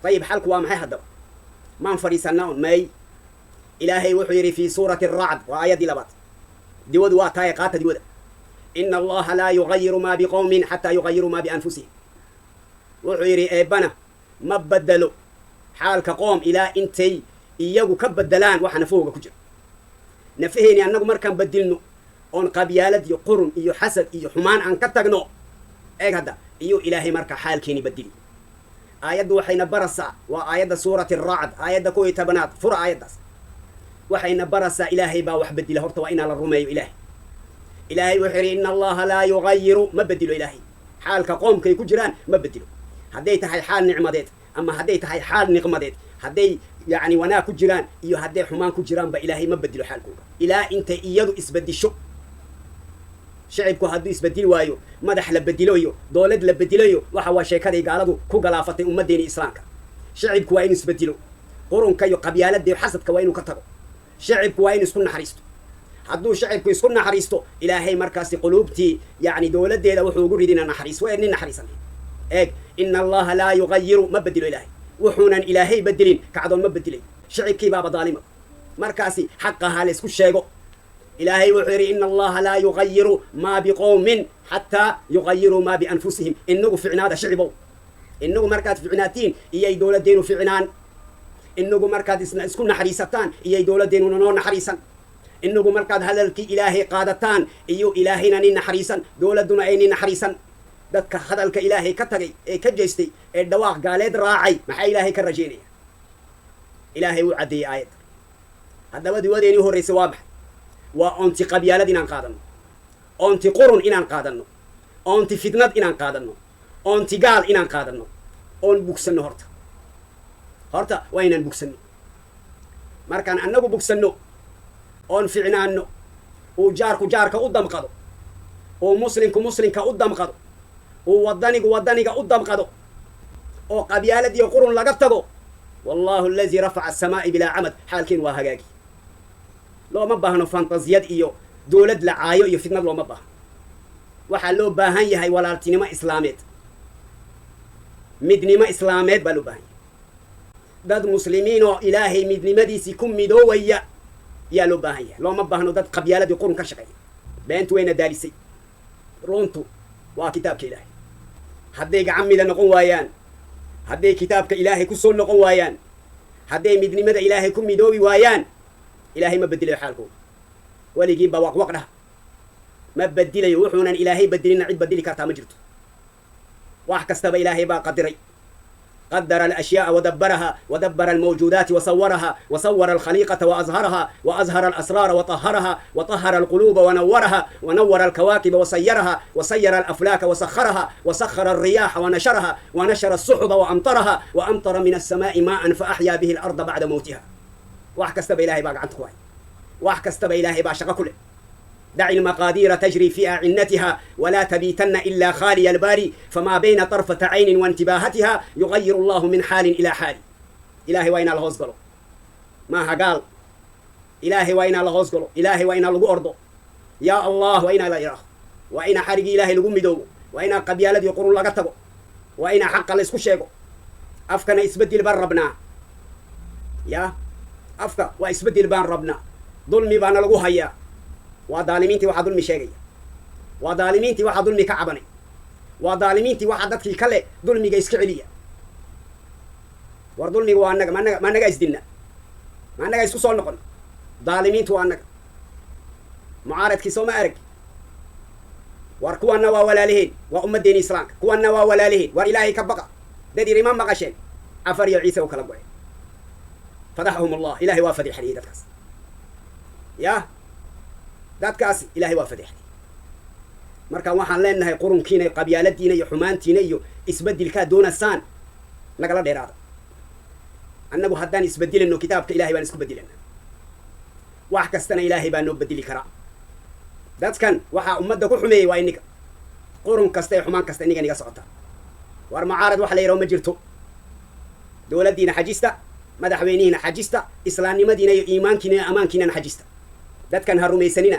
Ayib, xalku waa maxay haddaba? Maan fadhiisanaa un? May. Ilaahay wuxuu yidhi في سورة الرعد, waa aayaddii labaad. Diwadu waa taaye, qaata diwada. إن الله لا يغير ما بقوم حتى يغيروا ما بأنفسهم. Wuxuu yidhi Eebbana ma bedelo xaalka qoom ilaa intay iyagu ka bedelaan waxa nafahooga ku jira. Nafaheeni annagu markaan bedilno oon qabyaalad iyo qurun iyo xasad iyo xumaan aan ka tagno, eeg hadda, iyo Ilaahay markaa xaalkeeni bedili. Aayaddu waxayna barasaa, waa aayadda سورة الرعد, aayadda 11aad. Fura aayaddaas. Waxayna barasaa Ilaahay baa wax bedila. Horta waa inaa la rumeeyo Ilaahay. Ilaahay wuxuu yidhi: إن الله لا يغير, ma bedilo Ilaahay xaalka qoomkay ku jiraan, ma bedilo. Hadday tahay xaal nicmadeed ama hadday tahay xaal niqmadeed, hadday yacni wanaag ku jiraan iyo hadday xumaan ku jiraanba, Ilaahay ma bedilo xaalkooga ilaa intay iyadu isbedisho. Shicibku hadduu isbedili waayo, madax la bedilo iyo dowlad la bedilayo waxa waa sheekaday gaaladu ku galaafatay ummaddeeni Islaamka. Shicibku waa inuu isbedilo. Qurunka iyo qabyaaladda iyo xasadka waa inuu ka tago. Shicibku waa inuu isku naxariisto. Hadduu shicibku isku naxariisto, Ilaahay markaasi quluubtii yacni dowladdeeda wuxuu ugu ridina naxariis. Waa nin naxariisan. Eeg, إن الله لا يغير, ma bedilo Ilaahay. Wuxuunan Ilaahay bedelin kacdoon ma bedilay. Shicibkii baaba daalima. Markaasi xaqaha la isku sheego. Ilaahay wuxuu yidhi: إن الله لا يغير ما بقوم حتى يغيروا ما بأنفسهم. Inagu ficnaada, shicibow. Inagu markaad ficnaatiin iyay dowladdeenu ficnaan. Inagu markaad isna isku naxariisataan iyay dowladdeenuna noo naxariisan. Inagu markaad hadalkii Ilaahay qaadataan iyo Ilaahayna nin naxariisan, dowladduna ay nin naxariisan. Dadka hadalka Ilaahay ka tagay ee ka jeestay ee dhawaaq gaaleed raacay, maxaa Ilaahay ka rajaynaya? Ilaahay wuu caddeeyey aayadda. Haddaba diwadeenii horraysa waa maxay? Waa oonti qabyaalad inaan qaadanno, oonti qurun inaan qaadanno, oonti fitnad inaan qaadanno, oonti gaal inaan qaadanno, oon bugsanno. Horta, horta waa inaan bugsanno. Markaan annagu bugsanno oon ficnaanno, uu jaarku jaarka u damqado, uu muslimku muslimka u damqado, uu waddanigu waddaniga u damqado, oo qabyaalad iyo qurun laga tago, والله الذي رفع السماء بلا عمد, xaalkeen waa hagaagi. Looma baahno fantaziyad iyo dowlad la caayo iyo fitnad looma baahno. Waxaa loo baahan yahay walaaltinimo Islaameed, midnimo Islaameed baa loo baahan yahay. Dad Muslimiin oo Ilaahay midnimadiisii ku midoowaya yaa loo baahan yahay. Looma baahno dad qabyaaladii qurun ka shaqeeya. Beentu wayna daalisay. Runtu waa kitaabka Ilaahay. Hadday gacan mida noqon waayaan, hadday kitaabka Ilaahay ku soo noqon waayaan, hadday midnimada Ilaahay ku midoobi waayaan, Ilaahay ma bedilayo xaalkooda. Weligiinba waqwaq dhaha, ma bedilayo. Wuxuunan Ilaahay bedelina cid bedeli kartaa ma jirto. Wax kastaba Ilaahay baa qadiray. قدر الأشياء ودبرها، ودبر الموجودات وصورها، وصور الخليقة وأظهرها، وأظهر الأسرار وطهرها، وطهر القلوب ونورها، ونور الكواكب وسيرها، وسير الأفلاك وسخرها، وسخر الرياح ونشرها، ونشر السحب وأمطرها، وأمطر من السماء ماء فأحيا به الأرض بعد موتها. Wax kastaba Ilaahay baa gacanta ku hay. Wax kastaba Ilaahay baa shaqo ku leh. دع المقادير تجري في أعنتها ولا تبيتن إلا خالي البال، فما بين طرفة عين وانتباهتها يغير الله من حال إلى حال. Ilaahay waa inaa la hoos galo, maaha gaal. Ilaahay waa inaa la hoos galo. Ilaahay waa inaa lagu ordo. Yaa Allah waa inaa la idhaaho. Waa inaa xarigii Ilaahay lagu midoobo. Waa inaa qabyaaladii qurun laga tago. Waa inaa xaqa la isku sheego. Afkana isbeddel baan rabnaa. Ya afka waa isbeddel baan rabnaa. Dulmi baana lagu hayaa. Waa daalimiintii waxaa dulmi sheegaya, waa daalimiintii waxaa dulmi ka cabanay, waa daalimiintii waxaa dadkii kale dulmiga iska celiya. War dulmiga waa annaga. Ma annaga? Ma annagaa isdilna? Ma annagaa isku soo noqon? Daalimiintu waa annaga. Mucaaradkii soo ma arag? War kuwanna waa walaaliheen, waa ummaddeeni Islaamka. Kuwanna waa walaaliheen. War Ilaahay ka baqa. Dad yidhi ma maqasheen? Cafar iyo Ciise u kala go'een. فضحهم الله. Ilahay waa fadixadiyey dadkaas. Yah, dadkaasi Ilahay waa fadeexday. Marka waxaan leenahay qurunkiina iyo qabyaaladiina iyo xumaantiina iyo isbeddelkaa doonasaan nagala dheeraada. Annagu haddaan isbedelayno, kitaabka Ilahay baan isku bedelana. Wax kastana Ilaahay baa noo bedeli karaa. Dadkan waxaa ummadda ku xumeeyey waa iniga. Qurun kasta iyo xumaan kasta iniga niga socota. War mucaarad wax la yidhaho ma jirto. Dowladdiina xajista, madaxweynihiina xajista, islaamnimadiina iyo iimaankiina iyo amaankiinana xajista. Dadkan ha rumaysanina.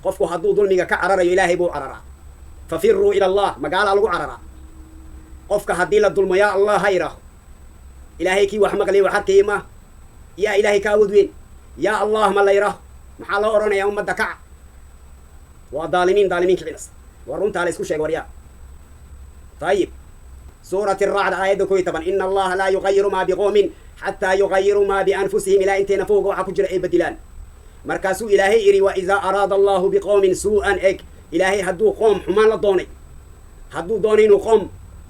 Qofku hadduu dulmiga ka cararayo, Ilaahay buu cararaa. ففروا إلى الله, magaalaa lagu cararaa. Qofka haddii la dulmo, yaa Allah ha yidhaaho. Ilaahay kii wax maqliyay, wax arkayay maaha? Yaa Ilaahay ka awood weyn? Yaa Allah ma la yidhaaho? Maxaa loo odhanayaa ummadda kaca? Waa daalimiin, daalimiin kicinaysa. War runtaa la isku sheega waryaa. Tayib, Suurati Racd, aayadda 11: "Ina Allaha laa yugayiru maa biqoomin xataa yugayiruu maa bianfusihim." Ilaa intay nafowga waxa ku jira ay bedilaan. Markaasuu Ilaahay idhi: "Wa idaa araada Allahu biqowmin suu'an." Eg, Ilaahay hadduu qoom xumaan la doonay, hadduu doonay inuu qoom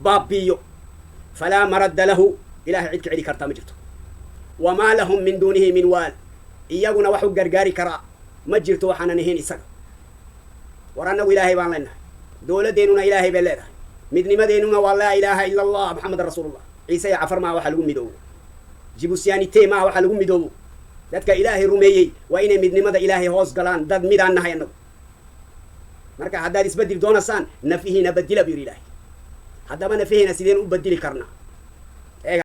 baabbiiyo, "falaa maradda lahu", Ilahay cid ka celi kartaa ma jirto. "Wamaa lahum min duunihi min waal", iyaguna wax u gargaari karaa ma jirto waxaanan ahayn isaga. War annagu Ilaahay baan leenahay, dowladdeennuna Ilaahay bay leedahay, midnimadeennuna waa "laa ilaaha ila Allah, Maxamedan rasuulullah". Ciise iyo Cafar maaha waxa lagu midoobo, Jibusiyaanite maaha waxa lagu midoobo. Dadka Ilaahay rumeeyey waa inay midnimada Ilaahay hoos galaan. Dad midaan nahay annagu. Marka haddaad isbedel doonaysaan, nafihiina bedila, buu yidhi Ilaahay. Haddaba nafihiina sideen u bedeli karnaa?